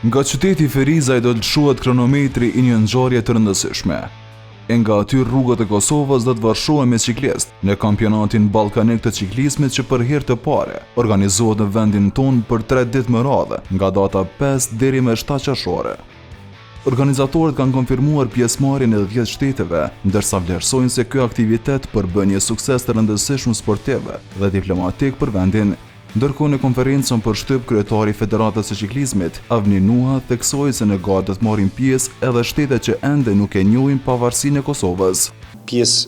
Nga qyteti i Ferizajt do të lëshohet kronometri i një ngjarje të rëndësishme. E nga aty rrugët e Kosovës do të vërshohen me çiklistë në kampionatin ballkanik të çiklizmit që për herë të parë organizohet në vendin tonë për tre ditë me radhë, nga data 5 deri më 7 qershor. Organizatorët kanë konfirmuar pjesëmarrjen e 10 shteteve, ndërsa vlerësojnë se ky aktivitet përbën një sukses të rëndësishëm sportiv dhe diplomatik për vendin. Ndërkohë në konferencën për shtyp kryetari i Federatës së Çiklizmit, Avni Nuha theksoi se në garë do të marrin pjesë edhe shtete që ende nuk e njohin pavarësinë e Kosovës. Pjesë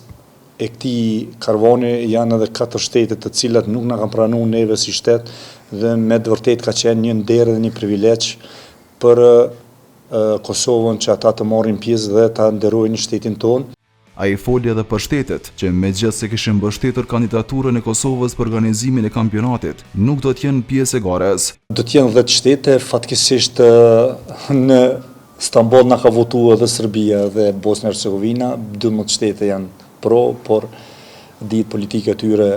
e këtij karvani janë edhe katër shtete të cilat nuk na kanë pranu neve si shtet dhe me të vërtetë ka qenë një nder dhe një privilegj për Kosovën që ata të marrin pjesë dhe ta nderojnë shtetin tonë. Ai foli edhe për shtetet, që megjithëse kishin mbështetur kandidaturën e Kosovës për organizimin e kampionatit, nuk do të jenë pjesë e garës. Do të jenë 10 shtete, fatkeqësisht në Stamboll na ka votu edhe Serbia dhe Bosnia e Hercegovina, 12 shtete janë pro, por dihet politika e tyre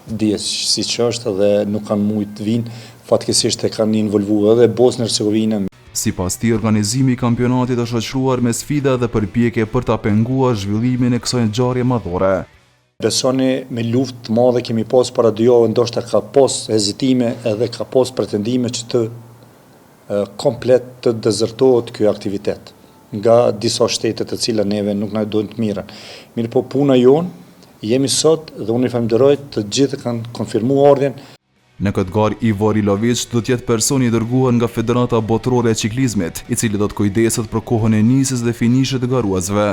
dihet siç është dhe nuk kanë mujt të vinë, fatkeqësisht e kanë involvu edhe Bosnjë Hercegovinën. Sipas tij, organizimi i kampionatit është shoqëruar me sfida dhe përpjekje për ta penguar zhvillimin e kësaj ngjarje madhore. Besoni me luftë të madhe kemi pas para dy javëve ndoshta ka pas hezitime edhe ka pas pretendime që të komplet të dezertohet ky aktivitet nga disa shtete të cilat neve nuk na dojnë të mirën. Mirëpo puna jonë, jemi sot dhe unë i falënderoj të gjithë kanë konfirmu ardhjen. Në këtë garë Ivo Riloviq do të jetë personi i dërguar nga Federata Botërore e Çiklizmit, i cili do të kujdeset për kohën e nisjes dhe finishit të garuesve.